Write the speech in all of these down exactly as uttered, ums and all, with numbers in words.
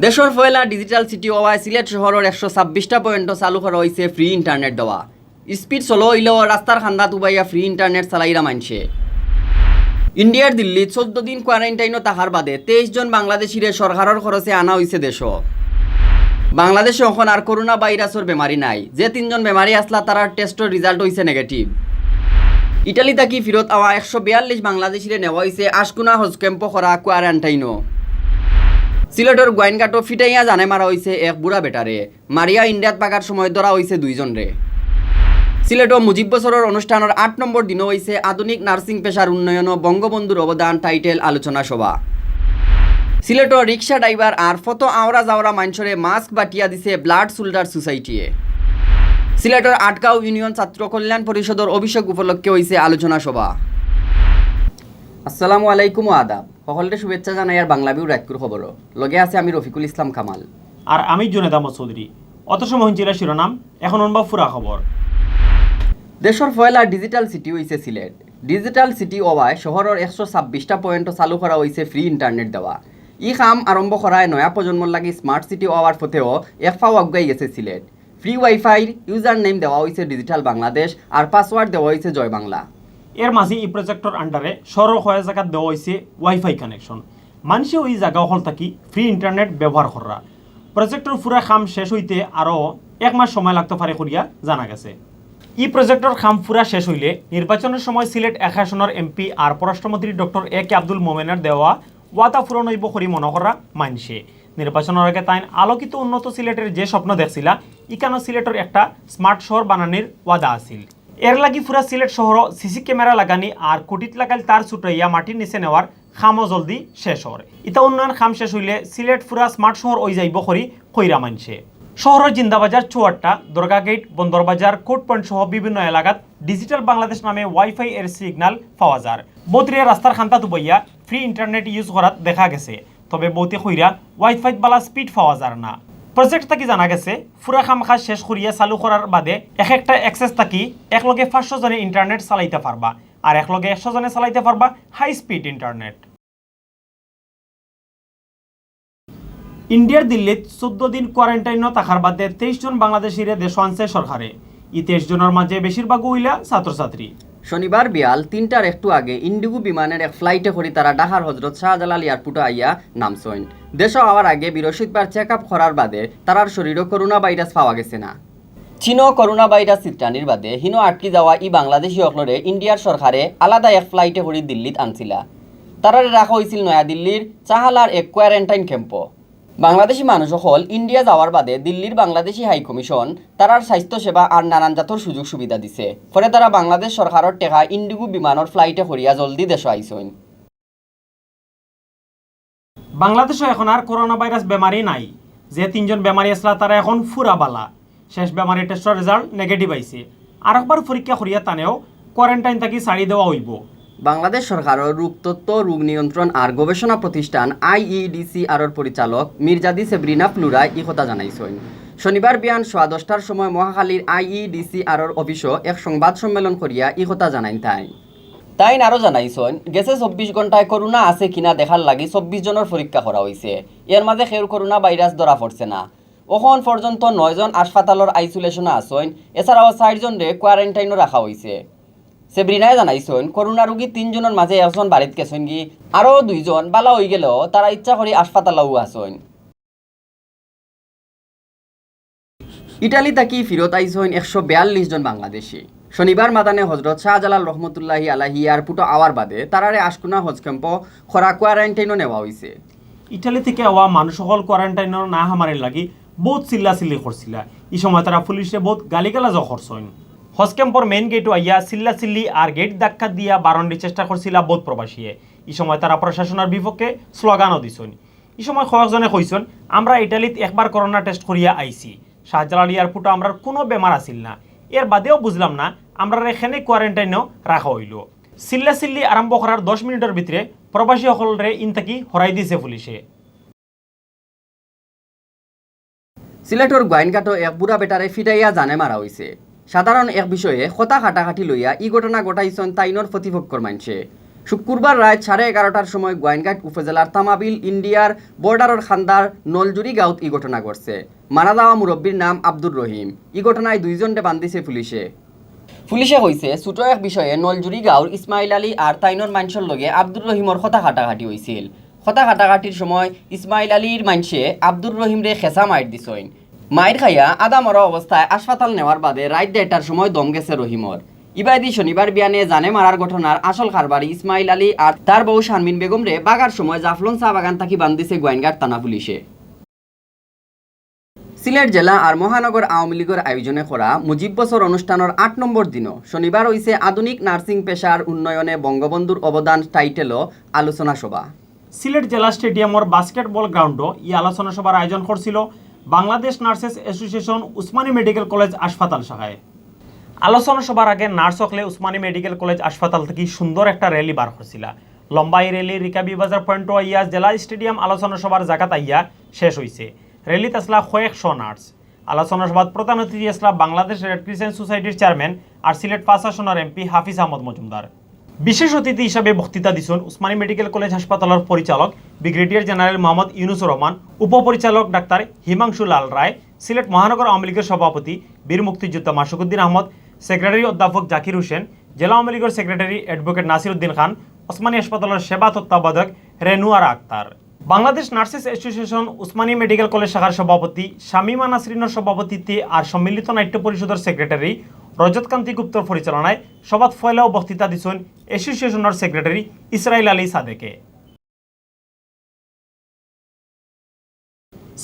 দেশর পয়লা digital city অওয়ায় সিলেট শহরর একশো ছাব্বিশটা পয়েন্টো চালু করা অইছে ফ্রি ইন্টারনেট দেওয়া। স্পিড স্লো অইলেও রাস্তার কান্দাত উবাইয়া ফ্রি ইন্টারনেট চালাইরা মানষে। ইন্ডিয়ার দিল্লিত চৌদ্দ দিন কোয়ারেন্টাইনো থাকার বাদে তেইশ জন বাংলাদেশিরে সরকারর খরচে আনা অইছে দেশো। বাংলাদেশো অখন আর করোনা ভাইরাসর বেমারি নাই। যে তিনজন বেমারি আছলা তারার টেস্টর রিজাল্ট অইছে নেগেটিভ। ইটালি থাকি ফিরত আওয়া একশো বিয়াল্লিশ বাংলাদেশিরে নেওয়া অইছে আশকুনা হজ ক্যাম্পো করা কোয়ারেন্টাইনো। সিলেটর গোয়াইনঘাটো ফিটাইয়া জানে মারা অইছে এক বুড়া বেটারে। মারিয়া ইন্ডিয়াত ভাগার সময় ধরা অইছে দুইজনরে। সিলেটো মুজিব বছরর অনুষ্ঠানর আট নম্বর দিনো অইছে আধুনিক নার্সিং পেশার উন্নয়নো বঙ্গবন্ধুর অবদান টাইটেল আলোচনা সভা। সিলেটো রিক্সা ড্রাইভার আর ফতো আওরা যাওরা মানষরে মাস্ক বাটিয়া দিছে ব্লাড শোল্ডার সোসাইটিয়ে। সিলেটর আটগাঁও ইউনিয়ন ছাত্র কল্যাণ পরিষদর অভিষেক উপলক্ষে অইছে আলোচনা সভা। আসসালামু আলাইকুম ও আদাব। সকলরে শুভেচ্ছা জানাইয়ার বাংলা ভিউ রাইতকুর খবরো। লগে আছে আমি রফিকুল ইসলাম কামাল। আর আমি জুনেদ আহমদ চৌধুরী। অত সময় হুনছিলা শিরোনাম, এখন হুনবা পুরা খবর। দেশর পয়লা ডিজিটাল সিটি অইছে সিলেট। ডিজিটাল সিটি অওয়ায় শহরর একশো ছাব্বিশটা পয়েন্টো চালু করা অইছে ফ্রি ইন্টারনেট দেওয়া। ই কাম আরম্ভ করায় নয়া প্রজন্মর লাগি স্মার্ট সিটি অওয়ার পথেও এক পাও আগুয়াই গেছে সিলেট। ফ্রি ওয়াইফাইর ইউজার নেম দেওয়া অইছে ডিজিটাল বাংলাদেশ আর পাসওয়ার্ড দেওয়া অইছে জয় বাংলা। এর মাঝে ই প্রজেক্টর আন্ডারে শহরর কয়েক জাগাত দেওয়া অইছে ওয়াইফাই কানেকশন। মানষে ওই জাগা অকল থাকি ফ্রি ইন্টারনেট ব্যবহার কররা। প্রজেক্টর পুরা কাম শেষ অইতে আরও এক মাস সময় লাগতো পারে করিয়া জানা গেছে। ই প্রজেক্টর কাম পুরা শেষ অইলে নির্বাচনর সময় সিলেট এক আসনর এমপি আর পররাষ্ট্রমন্ত্রী ডক্টর এ কে আব্দুল মোমেনর দেওয়া ওয়াদা পূরণ অইবো করি মনো কররা মানষে। নির্বাচনর আগে তাইন আলোকিত উন্নত সিলেটের যে স্বপ্ন দেখছিলা, ইখানো সিলেটর একটা স্মার্ট শহর বানানির ওয়াদা আছিল। এর লাগি পুরা সিলেট শহরো সিসি ক্যামেরা লাগানি আর কুটিত লাগাইল তার ছুটাইয়া মাটির নিচে নেওয়ার কামও জলদি শেষ অর। ইতা উন্নয়ন কাম শেষ অইলে সিলেট পুরা স্মার্ট শহর অইযাইবো করি কইরা মানষে। শহরর জিন্দাবাজার, চুয়াট্টা, দরগা গেট, বন্দরবাজার, কোর্ট পয়েন্ট সহ বিভিন্ন এলাকাত ডিজিটাল বাংলাদেশ নামে ওয়াইফাই এর সিগন্যাল পাওয়া যার। বউতরে রাস্তার কান্দাত উবাইয়া ফ্রি ইন্টারনেট ইউজ করাত দেখা গেছে, তবে বউতে কইরা ওয়াইফাইত বালা স্পিড পাওয়া যার না। প্রজেক্ট থাকি জানা গেছে, পুরা কাম কাজ শেষ করিয়া চালু করার বাদে এক একটা অ্যাক্সেস থাকি একলগে পাঁচশো জনে ইন্টারনেট চালাইতা পারবা, আর একলগে একশো জনে চালাইতা পারবা হাই স্পিড ইন্টারনেট। ইন্ডিয়ার দিল্লিত চৌদ্দ দিন কোয়ারেন্টাইনো থাকার বাদে তেইশ জন বাংলাদেশিরে দেশো আনছে সরকারে। ই তেইশ জনর মাঝে বেশিরভাগউ অইলা ছাত্রছাত্রী। শনিবার বিয়াল তিনটার একটু আগে ইন্ডিগো বিমানের এক ফ্লাইটে করি তারা ঢাকার হজরত শাহজালাল এয়ারপোর্টো আইয়া নামছইন। দেশো আওয়ার আগে বৃহস্পতিবার চেক আপ করার বাদে তারার শরীরো করোনা ভাইরাস পাওয়া গেছে না। চীনো করোনা ভাইরাস ছিটকানির বাদে হিনো আটকি যাওয়া ই বাংলাদেশি অকলরে ইন্ডিয়ার সরকারে আলাদা এক ফ্লাইটে করি দিল্লিত আনছিলা। তারারে রাখা অইছিল নয়াদিল্লির চাহালার এক কোয়ারেন্টাইন ক্যাম্পো। বাংলাদেশি মানুষ অকল ইন্ডিয়া যাওয়ার বাদে দিল্লির বাংলাদেশি হাই কমিশন তারার স্বাস্থ্য সেবা আর নানান জাতর সুযোগ সুবিধা দিছে। পরে তারা বাংলাদেশ সরকারর টেকা ইন্ডিগো বিমানর ফ্লাইটে করিয়া জলদি দেশো আইছইন। বাংলাদেশো এখন আর করোনা ভাইরাস বেমারি নাই। যে তিনজন বেমারি আছলা তারা এখন পুরা বালা। শেষ বেমারি টেস্টর রেজাল্ট নেগেটিভ আইছে। আরকবার পরীক্ষা করিয়া তানেও কোয়ারেন্টাইন থাকি ছাড়ি দেওয়া অইবো। বাংলাদেশ সরকারর রোগতত্ত্ব, রোগ নিয়ন্ত্রণ আর গবেষণা প্রতিষ্ঠান আইইডিসিআরর পরিচালক মির্জাদি সেব্রিনা ফ্লোরা ই কথা জানাইছইন। শনিবার বিয়ান সোয়া দশটার সময় মহাখালীর আইইডিসিআরর অফিসো এক সংবাদ সম্মেলন করিয়া ই কথা জানাইন তাইন। তাইন আরও জানাইছইন, গেছে চব্বিশ ঘন্টায় করোনা আছে কিনা দেখার লাগি চব্বিশ জনর পরীক্ষা করা অইছে। এর মাঝে কেউর করোনা ভাইরাস ধরা পড়ছে না। অখন পর্যন্ত নয় জন হাসপাতালর আইসোলেশনো আছইন, এছাড়াও চাইর জনরে কোয়ারেন্টাইনো রাখা অইছে। সেব্রিনায় জানাইছইন, করোনা রোগী তিন জনর মাঝে একজন বাড়িত গেছইনগি, আরও দুইজন বালা অইগেলেও তারা ইচ্ছা করি হাসপাতালও আছইন। ইটালি থাকি ফিরত আইছইন একশো বিয়াল্লিশ জন বাংলাদেশি। শনিবার মাদানে হজরত শাহজালাল রহমতুল্লাহি আলাইহি এয়ারপোর্টো আওয়ার বাদে তারারে আশকুনা হজ ক্যাম্পো করা কোয়ারেন্টাইনো নেওয়া অইছে। ইটালি থাকি আওয়া মানুষ অকল কোয়ারেন্টাইনো না হামানির লাগি বউত চিল্লাচিল্লি করছিলা। ই সময় তারা পুলিশরে বউত গালিগালাজও করছইন। হজ ক্যাম্পর মেইন গেটো আইয়া চিল্লাচিল্লি আর গেট ধাক্কা দিয়া বারনির চেষ্টা করছিলা বউত প্রবাসীয়ে। ই সময় তারা প্রশাসনর বিপক্ষে স্লোগানও দিছইন। ই সময় কয়েকজনে কইছইন, "আমরা ইটালিত একবার করোনা টেস্ট করিয়া আইছি। শাহজালাল এয়ারপোর্টো আমরার কুনু বেমার আছিল না। এর বাদেও বুঝলাম না, আমরারে কেনে কোয়ারেন্টাইনো রাখা অইলো।" চিল্লাচিল্লি আরম্ভ করার দশ মিনিটর ভিতরে প্রবাসী অকলরে ইন থাকি হরাই দিছে পুলিশে। সিলেটর গোয়াইনঘাটো এক বুড়া বেটারে ফিটাইয়া জানে মারা অইছে। সাধারণ এক বিষয়ে কথা কাটাকাটি লইয়া ই ঘটনা ঘটাইছইন তাইনর প্রতিপক্ষর মানষে। শুক্রবার রাইত সাড়ে এগারোটার সময় গোয়াইনঘাট উপজেলার তামাবিল ইন্ডিয়ার বর্ডারর খান্দার নলজুরি গাঁওত ই ঘটনা ঘটছে। মারা যাওয়া মুরব্বীর নাম আব্দুর রহিম। ই ঘটনায় দুইজনরে বান্ধিছে পুলিশে। পুলিশে কইছে, ছোট এক বিষয়ে নলজুরি গাঁওর ইসমাইল আলী আর তাইনর মানষর লগে আব্দুর রহিমর কথা কাটাকাটি অইছিল। কথা কাটাকাটির সময় ইসমাইল আলীর মানষে আব্দুর রহিমরে খেছা মাইর দিছইন। মাইর খাইয়া আধা মরা অবস্থায় হাসপাতাল নেওয়ার বাদে রাইত দেড়টার সময় দম গেছে রহিমর। ইবাদি শনিবার বিয়ানে জানে মারার ঘটনার আসল কারবারি ইসমাইল আলী আর তার বউ শারমিন বেগমরে বাগার সময় জাফলং চা বাগান থাকি বান্ধিছে গোয়াইনঘাট থানা পুলিশে। সিলেট জেলা আর মহানগর আওয়ামী লীগর আয়োজনে করা মুজিব বছর অনুষ্ঠানর আট নম্বর দিনও শনিবার অইছে আধুনিক নার্সিং পেশার উন্নয়নে বঙ্গবন্ধুর অবদান টাইটেলও আলোচনা সভা। সিলেট জেলা স্টেডিয়ামর বাস্কেটবল গ্রাউন্ডো ই আলোচনা সভার আয়োজন করছিল Bangladesh nurses association Osmani medical college হাসপাতাল শাখায়। আলোচনা সভার আগে নার্স অকলে উসমানী মেডিকেল কলেজ হাসপাতাল থাকি সুন্দর একটা র‍্যালি বার করছিলা। লম্বা ই র‍্যালি রিকাবি বাজার পয়েন্টো আইয়া জেলা স্টেডিয়াম আলোচনা সভার জাগাত আইয়া শেষ অইছে। র‍্যালিত আছলা কয়েকশো নার্স। আলোচনা সভাত প্রধান অতিথি আছলা বাংলাদেশ রেড ক্রিসেন্ট সোসাইটির চেয়ারম্যান আর সিলেট পাঁচ আসনর এমপি হাফিজ আহমদ মজুমদার। বিশেষ অতিথি হিসাবে বক্তৃতা দিছইন উসমানী মেডিকেল কলেজ হাসপাতালর পরিচালক ব্রিগেডিয়ার জেনারেল মোহাম্মদ ইউনুসুর রহমান, উপপরিচালক ডাক্তার হিমাংশু লাল রায়, সিলেট মহানগর আওয়ামী লীগের সভাপতি বীর মুক্তিযোদ্ধা মাসুকুদ্দিন আহমদ, সেক্রেটারি অধ্যাপক জাকির হোসেন, জেলা আওয়ামী লীগের সেক্রেটারি অ্যাডভোকেট নাসির উদ্দিন খান, ওসমানী হাসপাতালর সেবা তত্ত্বাবধায়ক Renuara Akhtar. Bangladesh nurses association Osmani medical college শাখার সভাপতি শামীমা নাসরিনর সভাপতিত্বে আর সম্মিলিত নাট্য পরিষদর সেক্রেটারি রজত কান্তি গুপ্তর পরিচালনায় সভাত পয়লাও বক্তৃতা দিছইন অ্যাসোসিয়েশনর সেক্রেটারি ইসরাইল আলী সাদেকে।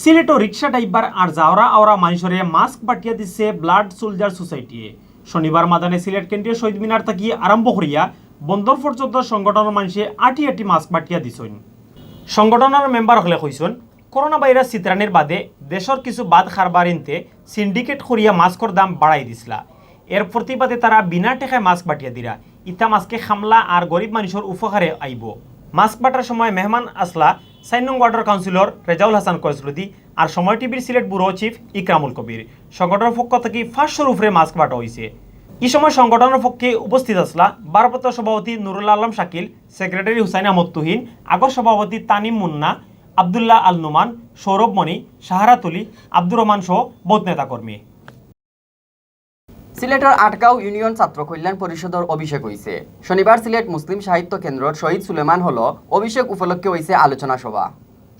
সিলেটো রিক্সা ড্রাইভার আর যাওরা আওরা মানষরে মাস্ক বাটিয়া দিছে ব্লাড সোলজার সোসাইটিয়ে। শনিবার মাদানে সিলেট কেন্দ্রীয় শহীদ মিনার থাকি আরম্ভ করিয়া বন্দর পর্যন্ত সংগঠনর মানষে আটি আটি মাস্ক বাটিয়া দিছইন। সংগঠনর মেম্বার অকলে কইছইন, করোনা ভাইরাস ছিতরানির বাদে দেশর কিছু বাদ কারবারিন্তে সিন্ডিকেট করিয়া মাস্কর দাম বাড়াই দিছলা। এর প্রতিবাদে তারা বিনা টেকায় মাস্ক বাটিয়া দিরা। ইতা মাস্কে খামলা আর গরিব মানষর উপকারে আইবো। মাস্ক বাটার সময় মেহমান আছলা চাইর নং ওয়ার্ডর কাউন্সিলর রেজাউল হাসান কয়েসরুদি আর সময় টিভির সিলেট ব্যুরো চিফ ইকরামুল কবির। সংগঠনর পক্ষ থাকি পাঁচশোর উপরে মাস্ক বাটা অইছে। ই সময় সংগঠনর পক্ষে উপস্থিত আছলা ভারপ্রাপ্ত সভাপতি নুরুল আলম শাকিল, সেক্রেটারি হুসাইন আহমদ তুহিন, আগর সভাপতি তানিম মুন্না, আব্দুল্লাহ আল নুমান, সৌরভ মণি, সাহারাত আলী, আব্দুর রহমান সহ বউত নেতাকর্মী। সিলেটর আটগাঁও ইউনিয়ন ছাত্র কল্যাণ পরিষদর অভিষেক অইছে। শনিবার সিলেট মুসলিম সাহিত্য কেন্দ্রর শহীদ সুলেমান হলো অভিষেক উপলক্ষে অইছে আলোচনা সভা।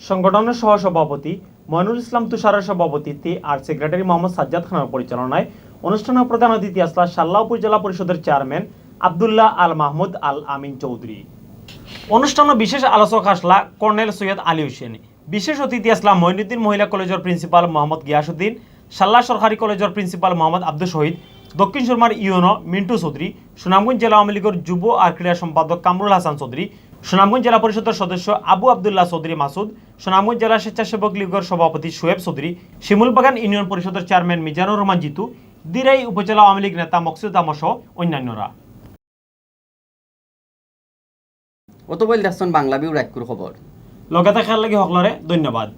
সংগঠনর সহসভাপতি মইনুল ইসলাম তুষারর সভাপতিত্বে আর সেক্রেটারি মোহাম্মদ সাজ্জাদ খানর পরিচালনায় অনুষ্ঠানর প্রধান অতিথি আছলা শাল্লা উপজেলা পরিষদর চেয়ারম্যান আব্দুল্লাহ আল মাহমুদ আল আমিন চৌধুরী। অনুষ্ঠানো বিশেষ আলোচক আছলা কর্নেল সৈয়দ আলী হোসেন। বিশেষ অতিথি আছলা মঈনুদ্দিন মহিলা কলেজর প্রিন্সিপাল মোহাম্মদ গিয়াসউদ্দিন, শাল্লা সরকারি কলেজর প্রিন্সিপাল মোহাম্মদ আব্দুস শহীদ, দক্ষিণ সুরমার ইউনো মিন্টু চৌধুরী, সুনামগঞ্জ জেলা আওয়ামী লীগর যুব আর ক্রীড়া সম্পাদক কামরুল হাসান চৌধুরী, সুনামগঞ্জ জেলা পরিষদর সদস্য আবু আব্দুল্লাহ চৌধুরী মাসুদ, সুনামগঞ্জ জেলা স্বেচ্ছাসেবক লীগর সভাপতি শোয়েব চৌধুরী, শিমুলবাগান ইউনিয়ন পরিষদর চেয়ারম্যান মিজানুর রহমান জিতু, দিরাই উপজেলা আওয়ামী লীগ নেতা মকসুদ আহমদ সহ অন্যান্যরা। অতপল দেখছইন বাংলা ভিউ রাইতকুর খবর। লগে থাকার লাগি হকলরে ধন্যবাদ।